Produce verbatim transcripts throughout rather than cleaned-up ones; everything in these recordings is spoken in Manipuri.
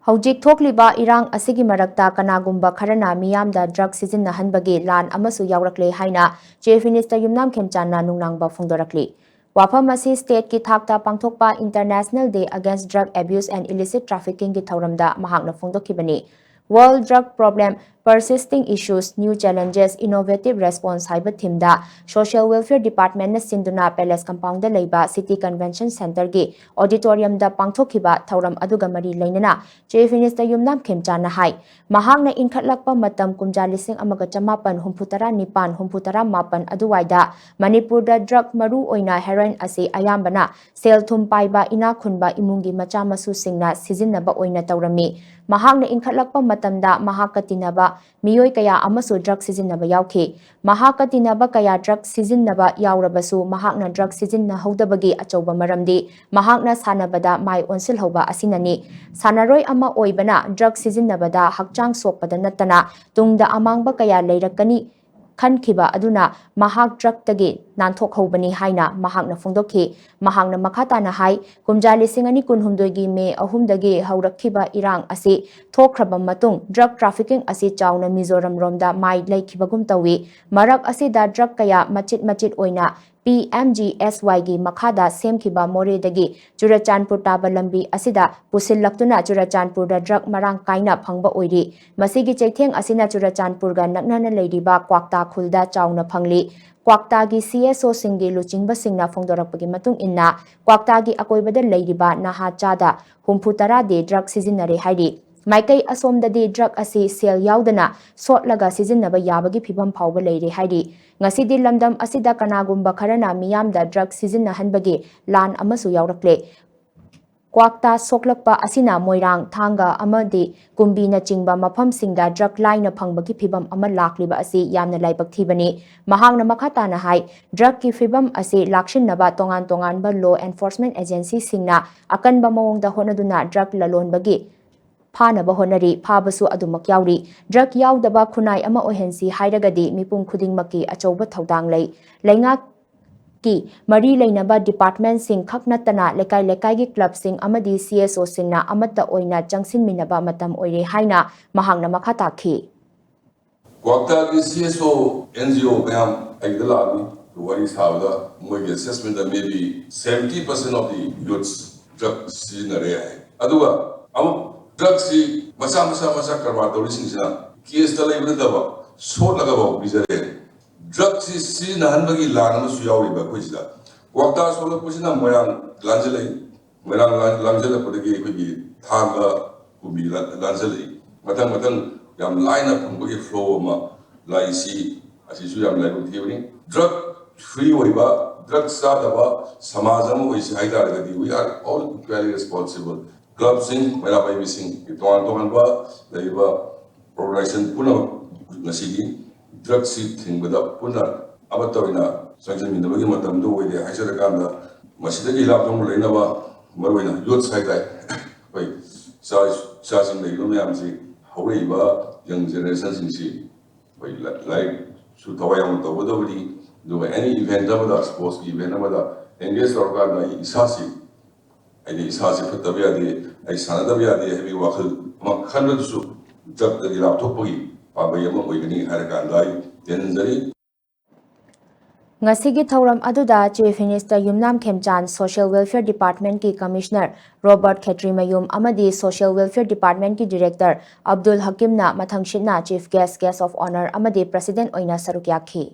ꯍꯧꯖꯤꯛ ꯊꯣꯛꯂꯤꯕ ꯏꯔꯥꯡ ꯑꯁꯤꯒꯤ ꯃꯔꯛꯇ ꯀꯅꯥꯒꯨꯝꯕ ꯈꯔꯅ ꯃꯤꯌꯥꯝꯗ ꯗ꯭ꯔꯒ ꯁꯤꯖꯤꯟꯅꯍꯟꯕꯒꯤ ꯂꯥꯟ ꯑꯃꯁꯨ ꯌꯥꯎꯔꯛꯂꯦ ꯍꯥꯏꯅ ꯆꯤꯐ ꯃꯤꯅꯤꯁꯇꯔ ꯌꯨꯝꯅꯥꯝ ꯈꯦꯝꯆꯥꯟꯅ ꯅꯨꯡꯅꯥꯡꯕ ꯐꯣꯡꯗꯣꯔꯛꯂꯤ꯫ ꯋꯥꯐꯝ ꯑꯁꯤ ꯁ꯭ꯇꯦꯠꯀꯤ ꯊꯥꯛꯇ ꯄꯥꯡꯊꯣꯛꯄ International Day Against Drug Abuse and Illicit Traffickingꯒꯤ ꯊꯧꯔꯝꯗ ꯃꯍꯥꯛꯅ ꯐꯣꯡꯗꯣꯛꯈꯤꯕꯅꯤ꯫ World Drug Problem, Persisting Issues, New Challenges, Innovative Response ꯍꯥꯏꯕ ꯊꯤꯝꯗ ꯁꯣꯁꯤꯌꯦꯜ ꯋꯦꯜꯐꯤꯌꯔ ꯗꯤꯄꯥꯔꯠꯃꯦꯟꯅ ꯁꯤꯟꯗꯨꯅ ꯄꯦꯂꯦꯁ ꯀꯝꯄꯥꯎꯟꯗ ꯂꯩꯕ ꯁꯤꯇꯤ ꯀꯟꯚꯦꯟꯁꯟ ꯁꯦꯟꯇꯔꯒꯤ ꯑꯣꯗꯤꯇꯣꯔꯤꯌꯝꯗ ꯄꯥꯡꯊꯣꯛꯈꯤꯕ ꯊꯧꯔꯝ ꯑꯗꯨꯒ ꯃꯔꯤ ꯂꯩꯅꯅ ꯆꯤꯐ ꯃꯤꯅꯤꯁꯇꯔ ꯌꯨꯝꯅꯥꯝ ꯈꯦꯝꯆꯥꯟꯅ ꯍꯥꯏ, ꯃꯍꯥꯛꯅ ꯏꯟꯈꯠꯂꯛꯄ ꯃꯇꯝ ꯀꯨꯝꯖꯥ ꯂꯤꯁꯤꯡ ꯑꯃꯒ ꯆꯃꯥꯄꯟ ꯍꯨꯝꯐꯨ ꯇꯔꯥ ꯅꯤꯄꯥꯟ ꯍꯨꯝꯐꯨ ꯇꯔꯥ ꯃꯥꯄꯟ ꯑꯗꯨꯋꯥꯏꯗ ꯃꯅꯤꯄꯨꯔꯗ ꯗ꯭ꯔꯒ, ꯃꯔꯨ ꯑꯣꯏꯅ ꯍꯦꯔꯣꯏꯟ ꯑꯁꯤ ꯑꯌꯥꯝꯕꯅ ꯁꯦꯜ ꯊꯨꯝ ꯄꯥꯏꯕ ꯏꯅꯥꯛ ꯈꯨꯟꯕ ꯏꯃꯨꯡꯒꯤ ꯃꯆꯥ ꯃꯁꯨꯁꯤꯡꯅ ꯁꯤꯖꯤꯟꯅꯕ ꯑꯣꯏꯅ ꯇꯧꯔꯝꯃꯤ꯫ ꯃꯍꯥꯛꯅ ꯏꯟꯈꯠꯂꯛꯄ ꯃꯇꯝꯗ ꯃꯍꯥꯛꯀ ꯇꯤꯟꯅꯕ ꯃꯤꯑꯣꯏ ꯀꯌꯥ ꯑꯃꯁꯨ ꯗ꯭ꯔꯒ ꯁꯤꯖꯤꯟꯅꯕ ꯌꯥꯎꯈꯤ꯫ ꯃꯍꯥꯛꯀ ꯇꯤꯟꯅꯕ ꯀꯌꯥ ꯗ꯭ꯔꯒ ꯁꯤꯖꯤꯟꯅꯕ ꯌꯥꯎꯔꯕꯁꯨ ꯃꯍꯥꯛꯅ ꯗ꯭ꯔꯒ ꯁꯤꯖꯤꯟꯅꯍꯧꯗꯕꯒꯤ ꯑꯆꯧꯕ ꯃꯔꯝꯗꯤ ꯃꯍꯥꯛꯅ ꯁꯥꯟꯅꯕꯗ ꯃꯥꯏ ꯑꯣꯟꯁꯤꯜꯍꯧꯕ ꯑꯁꯤꯅꯅꯤ꯫ ꯁꯥꯟꯅꯔꯣꯏ ꯑꯃ ꯑꯣꯏꯕꯅ ꯗ꯭ꯔꯒ ꯁꯤꯖꯤꯟꯅꯕꯗ ꯍꯛꯆꯥꯡ ꯁꯣꯛꯄꯗ ꯅꯠꯇꯅ ꯇꯨꯡꯗ ꯑꯃꯥꯡꯕ ꯀꯌꯥ ꯂꯩꯔꯛꯀꯅꯤ ꯈꯟꯈꯤꯕ ꯑꯗꯨꯅ ꯃꯍꯥꯛ ꯗ꯭ꯔꯒꯇꯒꯤ ꯅꯥꯟꯊꯣꯛꯍꯧꯕꯅꯤ ꯍꯥꯏꯅ ꯃꯍꯥꯛꯅ ꯐꯣꯡꯗꯣꯛꯈꯤ꯫ ꯃꯍꯥꯛꯅ ꯃꯈꯥ ꯇꯥꯅ ꯍꯥꯏ, ꯀꯨꯝꯖꯥ ꯂꯤꯁꯤꯡ ꯑꯅꯤ ꯀꯨꯟꯍꯨꯝꯗꯣꯏꯒꯤ ꯃꯦ ꯑꯍꯨꯝꯗꯒꯤ ꯍꯧꯔꯛꯈꯤꯕ ꯏꯔꯥꯡ ꯑꯁꯤ ꯊꯣꯛꯈ꯭ꯔꯕ ꯃꯇꯨꯡ ꯗ꯭ꯔꯒ ꯇ꯭ꯔꯥꯐꯤꯀꯤꯡ ꯑꯁꯤ ꯆꯥꯎꯅ ꯃꯤꯖꯣꯔꯝ ꯔꯣꯝꯗ ꯃꯥꯏ ꯂꯩꯈꯤꯕꯒꯨꯝ ꯇꯧꯏ꯫ ꯃꯔꯛ ꯑꯁꯤꯗ ꯗ꯭ꯔꯒ ꯀꯌꯥ ꯃꯆꯤꯠ ꯃꯆꯤꯠ ꯑꯣꯏꯅ ꯄꯤ ꯑꯦꯝ ꯖꯤ ꯑꯦꯁ ꯋꯥꯏꯒꯤ ꯃꯈꯥꯗ ꯁꯦꯝꯈꯤꯕ ꯃꯣꯔꯦꯗꯒꯤ ꯆꯨꯔꯆꯥꯟꯄꯨꯔ ꯇꯥꯕ ꯂꯝꯕꯤ ꯑꯁꯤꯗ ꯄꯨꯁꯤꯜꯂꯛꯇꯨꯅ ꯆꯨꯔꯆꯥꯟꯄꯨꯔꯗ ꯗ꯭ꯔꯒ ꯃꯔꯥꯡ ꯀꯥꯏꯅ ꯐꯪꯕ ꯑꯣꯏꯔꯤ꯫ ꯃꯁꯤꯒꯤ ꯆꯩꯊꯦꯡ ꯑꯁꯤꯅ ꯆꯨꯔꯆꯥꯟꯄꯨꯔꯒ ꯅꯛꯅꯅ ꯂꯩꯔꯤꯕ ꯀ꯭ꯋꯥꯛꯇꯥ ꯈꯨꯜꯗ ꯆꯥꯎꯅ ꯐꯪꯂꯤ꯫ ꯀ꯭ꯋꯥꯛꯇꯥꯒꯤ ꯁꯤ ꯑꯦꯁ ꯑꯣꯁꯤꯡꯒꯤ ꯂꯨꯆꯤꯡꯕꯁꯤꯡꯅ ꯐꯣꯡꯗꯣꯔꯛꯄꯒꯤ ꯃꯇꯨꯡ ꯏꯟꯅ, ꯀ꯭ꯋꯥꯛꯇꯥꯒꯤ ꯑꯀꯣꯏꯕꯗ ꯂꯩꯔꯤꯕ ꯅꯍꯥ ꯆꯥꯗ ꯍꯨꯝꯐꯨ ꯇꯔꯥꯗꯤ ꯗ꯭ꯔꯒ ꯁꯤꯖꯤꯟꯅꯔꯦ ꯍꯥꯏꯔꯤ꯫ ꯃꯥꯏꯀꯩ ꯑꯁꯣꯝꯗꯗꯤ ꯗ꯭ꯔꯒ ꯑꯁꯤ ꯁꯦꯜ ꯌꯥꯎꯗꯅ ꯁꯣꯠꯂꯒ ꯁꯤꯖꯤꯟꯅꯕ ꯌꯥꯕꯒꯤ ꯐꯤꯚꯝ ꯐꯥꯎꯕ ꯂꯩꯔꯦ ꯍꯥꯏꯔꯤ꯫ ꯉꯁꯤꯗꯤ ꯂꯝꯗꯝ ꯑꯁꯤꯗ ꯀꯅꯥꯒꯨꯝꯕ ꯈꯔꯅ ꯃꯤꯌꯥꯝꯗ ꯗ꯭ꯔꯒ ꯁꯤꯖꯤꯟꯅꯍꯟꯕꯒꯤ ꯂꯥꯟ ꯑꯃꯁꯨ ꯌꯥꯎꯔꯛꯂꯦ꯫ ꯀ꯭ꯋꯥꯛꯇꯥ ꯁꯣꯛꯂꯛꯄ ꯑꯁꯤꯅ ꯃꯣꯏꯔꯥꯡ, ꯊꯥꯡꯒ ꯑꯃꯗꯤ ꯀꯨꯝꯕꯤꯅꯆꯤꯡꯕ ꯃꯐꯝꯁꯤꯡꯗ ꯗ꯭ꯔꯒ ꯂꯥꯏꯅ ꯐꯪꯕꯒꯤ ꯐꯤꯚꯝ ꯑꯃ ꯂꯥꯛꯂꯤꯕ ꯑꯁꯤ ꯌꯥꯝꯅ ꯂꯥꯏꯕꯛ ꯊꯤꯕꯅꯤ꯫ ꯃꯍꯥꯛꯅ ꯃꯈꯥ ꯇꯥꯅ ꯍꯥꯏ, ꯗ꯭ꯔꯒꯀꯤ ꯐꯤꯚꯝ ꯑꯁꯤ ꯂꯥꯛꯁꯤꯟꯅꯕ ꯇꯣꯉꯥꯟ ꯇꯣꯉꯥꯟꯕ ꯂꯣ ꯑꯦꯟꯐꯣꯔꯁꯃꯦꯟ ꯑꯦꯖꯦꯟꯁꯤꯁꯤꯡꯅ ꯑꯀꯟꯕ ꯃꯑꯣꯡꯗ ꯍꯣꯠꯅꯗꯨꯅ ꯗ꯭ꯔꯒ ꯂꯂꯣꯟꯕꯒꯤ ꯐꯥꯅꯕ ꯍꯣꯠꯅꯔꯤ꯫ ꯐꯥꯕꯁꯨ ꯑꯗꯨꯃꯛ ꯌꯥꯎꯔꯤ꯫ ꯗ꯭ꯔꯒ ꯌꯥꯎꯗꯕ ꯈꯨꯟꯅꯥꯏ ꯑꯃ ꯑꯣꯏꯍꯟꯁꯤ ꯍꯥꯏꯔꯒꯗꯤ ꯃꯤꯄꯨꯝ ꯈꯨꯗꯤꯡꯃꯛꯀꯤ ꯑꯆꯧꯕ ꯊꯧꯗꯥꯡ ꯂꯩ꯫ ꯂꯩꯉꯥꯛ ꯀꯤ ꯃꯔꯤ ꯂꯩꯅꯕ ꯗꯤꯄꯥꯔꯠꯃꯦꯟꯁꯤꯡ ꯈꯛ ꯅꯠꯇꯅ ꯂꯩꯀꯥꯏ ꯂꯩꯀꯥꯏꯒꯤ ꯀ꯭ꯂꯕꯁꯤꯡ ꯑꯃꯗꯤ ꯁꯤ ꯑꯦꯁ ꯑꯣꯁꯤꯡꯅ ꯑꯃꯠꯇ ꯑꯣꯏꯅ ꯆꯪꯁꯤꯟꯃꯤꯟꯅꯕ ꯃꯇꯝ ꯑꯣꯏꯔꯦ ꯍꯥꯏꯅ ꯃꯍꯥꯛꯅ ꯃꯈꯥ ꯇꯥꯈꯤ꯫ ꯀ꯭ꯋꯥꯛꯇꯥꯒꯤ ꯁꯤ ꯑꯦꯁ ꯑꯣ ꯑꯦꯟ ꯖꯤ ꯑꯣ ꯃꯌꯥꯝ ꯑꯩꯒꯤꯗ ꯂꯥꯛꯑꯝꯃꯤ꯫ ꯋꯥꯔꯤ ꯁꯥꯕꯗ ꯃꯣꯏꯒꯤ ꯑꯦꯁꯦꯁꯃꯦꯟꯗ maybe seventy percent of the youths drug ꯁꯤꯖꯤꯟꯅꯔꯦ ꯍꯥꯏ꯫ ꯑꯗꯨꯒ ꯑꯃꯨꯛ ꯗ꯭ꯔꯒꯁꯤ ꯃꯆꯥ ꯃꯆꯥ ꯃꯆꯥ ꯀꯔꯕꯥꯔ ꯇꯧꯔꯤꯁꯤꯡꯁꯤꯅ ꯀꯦꯁꯇ ꯂꯩꯕ ꯅꯠꯇꯕ ꯁꯣꯠꯂꯒꯐꯥꯎ ꯄꯤꯖꯔꯦ꯫ ꯗ꯭ꯔꯒꯁꯤ ꯁꯤꯖꯤꯟꯅꯍꯟꯕꯒꯤ ꯂꯥꯟ ꯑꯃꯁꯨ ꯌꯥꯎꯔꯤꯕ ꯑꯩꯈꯣꯏꯁꯤꯗ꯫ ꯀ꯭ꯋꯥꯛꯇꯥ ꯁꯣꯛꯂꯛꯄꯁꯤꯅ ꯃꯣꯏꯔꯥꯡ ꯂꯥꯟꯁꯤꯜꯂꯛꯏ꯫ ꯃꯣꯏꯔꯥꯡ ꯂꯥꯟ-, ꯂꯥꯟꯁꯤꯜꯂꯛꯄꯗꯒꯤ ꯑꯩꯈꯣꯏꯒꯤ ꯊꯥꯡꯒ ꯀꯨꯝꯕꯤ ꯂꯥꯟ-, ꯂꯥꯟꯁꯤꯜꯂꯛꯏ꯫ ꯃꯊꯪ ꯃꯊꯪ ꯌꯥꯝ ꯂꯥꯏꯅ ꯐꯪꯕꯒꯤ flow ꯑꯃ ꯂꯥꯛꯏꯁꯤ ꯑꯁꯤꯁꯨ ꯌꯥꯝ ꯂꯥꯏꯕꯛ ꯊꯤꯕꯅꯤ꯫ ꯗ꯭ꯔꯒ ꯐ꯭ꯔꯤ ꯑꯣꯏꯕ, ꯗ꯭ꯔꯒ ꯆꯥꯗꯕ ꯁꯃꯥꯖ ꯑꯃ ꯑꯣꯏꯁꯤ ꯍꯥꯏ ꯇꯥꯔꯒꯗꯤ we are all equally responsible꯫ ꯀ꯭ꯂꯕꯁꯤꯡ, ꯃꯩꯔꯥ ꯄꯥꯏꯕꯤꯁꯤꯡ, ꯇꯣꯉꯥꯟ ꯇꯣꯉꯥꯟꯕ ꯂꯩꯔꯤꯕ organization ꯄꯨꯝꯅꯃꯛ ꯉꯁꯤꯗꯤ ꯗ꯭ꯔꯒꯁꯤ ꯊꯤꯡꯕꯗ ꯄꯨꯟꯅ ꯑꯃꯠꯇ ꯑꯣꯏꯅ ꯆꯪꯁꯤꯟꯃꯤꯟꯅꯕꯒꯤ ꯃꯇꯝꯗꯨ ꯑꯣꯏꯔꯦ ꯍꯥꯏꯖꯔꯀꯥꯟꯗ, ꯃꯁꯤꯗꯒꯤ ꯂꯥꯞꯊꯣꯛꯅ ꯂꯩꯅꯕ ꯃꯔꯨꯑꯣꯏꯅ youths ꯍꯥꯏꯇꯥꯔꯦ, ꯑꯩꯈꯣꯏ ꯏꯆꯥ, ꯏꯆꯥꯁꯤꯡ ꯂꯩꯔꯤꯕ ꯃꯌꯥꯝꯁꯤ, ꯍꯧꯔꯛꯏꯕ young generationꯁꯤꯡꯁꯤ ꯑꯩꯈꯣꯏ ꯂꯥ-, ꯂꯥꯏꯔꯤꯛꯁꯨ ꯊꯋꯥꯏ ꯌꯥꯎꯅ ꯇꯧꯒꯗꯕꯅꯤ, ꯑꯗꯨꯒ any event ꯑꯃꯗ, sportsꯀꯤ event ꯑꯃꯗ engage ꯇꯧꯔꯀꯥꯟꯗ ꯑꯩ ꯏꯁꯥꯁꯤ, ꯑꯩꯗꯤ ꯏꯁꯥꯁꯤ ꯐꯠꯇꯕ ꯌꯥꯗꯦ, ꯑꯩ ꯁꯥꯟꯅꯗꯕ ꯌꯥꯗꯦ ꯍꯥꯏꯕꯒꯤ ꯋꯥꯈꯜ ꯑꯃ ꯈꯟꯕꯗꯨꯁꯨ ꯗ꯭ꯔꯒꯇꯒꯤ ꯂꯥꯞꯊꯣꯛꯄꯒꯤ ꯄꯥꯝꯕꯩ ꯑꯃ ꯑꯣꯏꯒꯅꯤ ꯍꯥꯏꯔꯀꯥꯟꯗ ꯑꯩ ꯇꯦꯟꯖꯔꯤ꯫ ꯉꯁꯤꯒꯤ ꯊꯧꯔꯝ ꯑꯗꯨꯗ Chief Minister ꯌꯨꯝꯅꯥꯝ ꯈꯦꯝꯆꯥꯟ, Social Welfare Departmentꯀꯤ Commissioner ꯔꯣꯕꯔꯠ ꯈꯦꯇ꯭ꯔꯤꯃꯌꯨꯝ ꯑꯃꯗꯤ Social Welfare Departmentꯀꯤ Director Abdul ꯍꯀꯤꯝꯅ ꯃꯊꯪꯁꯤꯠꯅ Chief Guest, Guest of Honour ꯑꯃꯗꯤ President ꯑꯣꯏꯅ ꯁꯔꯨꯛ ꯌꯥꯈꯤ꯫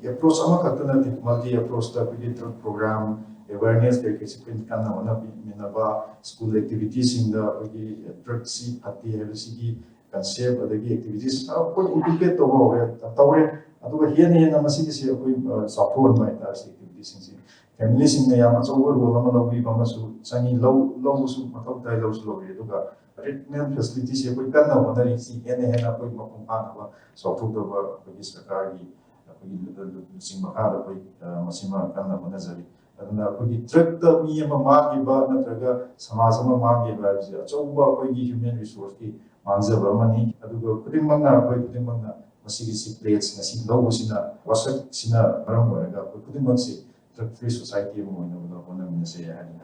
ꯑꯦꯄ꯭ꯔꯣꯆ ꯑꯃꯈꯛꯇ ꯅꯠꯇꯦ, ꯃꯜꯇꯤ ꯑꯦꯄ꯭ꯔꯣꯆꯇ ꯑꯩꯈꯣꯏꯒꯤ ꯗ꯭ꯔꯒ ꯄ꯭ꯔꯣꯒ꯭ꯔꯥꯝ, ꯑꯦꯋꯦꯔꯅꯦꯁ ꯀꯩꯀꯩꯁꯦ ꯑꯩꯈꯣꯏꯅ ꯀꯟꯅ ꯍꯣꯠꯅꯕꯤꯃꯤꯟꯅꯕ, ꯁ꯭ꯀꯨꯜ ꯑꯦꯛꯇꯤꯚꯤꯇꯤꯁꯤꯡꯗ ꯑꯩꯈꯣꯏꯒꯤ ꯗ꯭ꯔꯒꯁꯤ ꯐꯠꯇꯦ ꯍꯥꯏꯕꯁꯤꯒꯤ ꯀꯟꯁꯦꯞ, ꯑꯗꯒꯤ ꯑꯦꯛꯇꯤꯚꯤꯇꯤꯁ ꯑꯩꯈꯣꯏ ꯏꯟꯀꯜꯀꯦꯠ ꯇꯧꯕ ꯍꯧꯔꯦ, ꯇꯧꯔꯦ꯫ ꯑꯗꯨꯒ ꯍꯦꯟꯅ ꯍꯦꯟꯅ ꯃꯁꯤꯒꯤꯁꯤ ꯑꯩꯈꯣꯏ, ꯑ, ꯆꯥꯎꯊꯣꯛꯍꯟꯕ ꯍꯥꯏꯇꯥꯔꯦ, ꯁꯤ ꯑꯦꯛꯇꯤꯚꯤꯇꯤꯁꯤꯡꯁꯤ꯫ ꯐꯦꯃꯤꯂꯤꯁꯤꯡꯅ ꯌꯥꯝ ꯑꯆꯧꯕ ꯔꯣꯜ ꯑꯃ ꯂꯧꯕꯤꯕ ꯑꯃꯁꯨ ꯆꯪꯉꯤ, ꯂꯧ-, ꯂꯧꯕꯁꯨ ꯃꯊꯧ ꯇꯥꯏ, ꯂꯧꯁꯨ ꯂꯧꯔꯤ꯫ ꯑꯗꯨꯒ ꯇ꯭ꯔꯤꯠꯃꯦꯟ ꯐꯦꯁꯤꯂꯤꯇꯤꯁꯦ ꯑꯩꯈꯣꯏ ꯀꯟꯅ ꯍꯣꯠꯅꯔꯤ, ꯁꯤ ꯍꯦꯟꯅ ꯍꯦꯟꯅ ꯑꯩꯈꯣꯏ ꯃꯄꯨꯡ ꯐꯥꯅꯕ ꯆꯥꯎꯊꯣꯛꯅꯕ ꯑꯩꯈꯣꯏꯒꯤ ꯁꯔꯀꯥꯔꯒꯤ, ꯑꯩꯈꯣꯏꯒꯤ ꯂꯨꯆꯤꯡ ꯃꯈꯥꯗ ꯑꯩꯈꯣꯏ, ꯑ, ꯃꯁꯤꯃ ꯀꯟꯅ ꯍꯣꯠꯅꯖꯔꯤ꯫ ꯑꯗꯨꯅ ꯑꯩꯈꯣꯏꯒꯤ ꯗ꯭ꯔꯒꯇ ꯃꯤ ꯑꯃ ꯃꯥꯡꯈꯤꯕ ꯅꯠꯇ꯭ꯔꯒ ꯁꯃꯥꯖ ꯑꯃ ꯃꯥꯡꯈꯤꯕ ꯍꯥꯏꯕꯁꯦ ꯑꯆꯧꯕ ꯑꯩꯈꯣꯏꯒꯤ ꯍ꯭ꯌꯨꯃꯦꯟ ꯔꯤꯁꯣꯔꯁꯀꯤ ꯃꯥꯡꯖꯕ ꯑꯃꯅꯤ꯫ ꯑꯗꯨꯒ ꯈꯨꯗꯤꯡꯃꯛꯅ, ꯑꯩꯈꯣꯏ ꯈꯨꯗꯤꯡꯃꯛꯅ ꯃꯁꯤꯒꯤ ꯁꯤ pledge ꯉꯁꯤ ꯂꯧꯕꯁꯤꯅ, ꯋꯥꯁꯛꯁꯤꯅ ꯃꯔꯝ ꯑꯣꯏꯔꯒ ꯑꯩꯈꯣꯏ ꯈꯨꯗꯤꯡꯃꯛꯁꯤ drug free society ꯑꯃ ꯑꯣꯏꯅꯕꯗ ꯍꯣꯠꯅꯃꯤꯟꯅꯁꯦ ꯍꯥꯏꯅ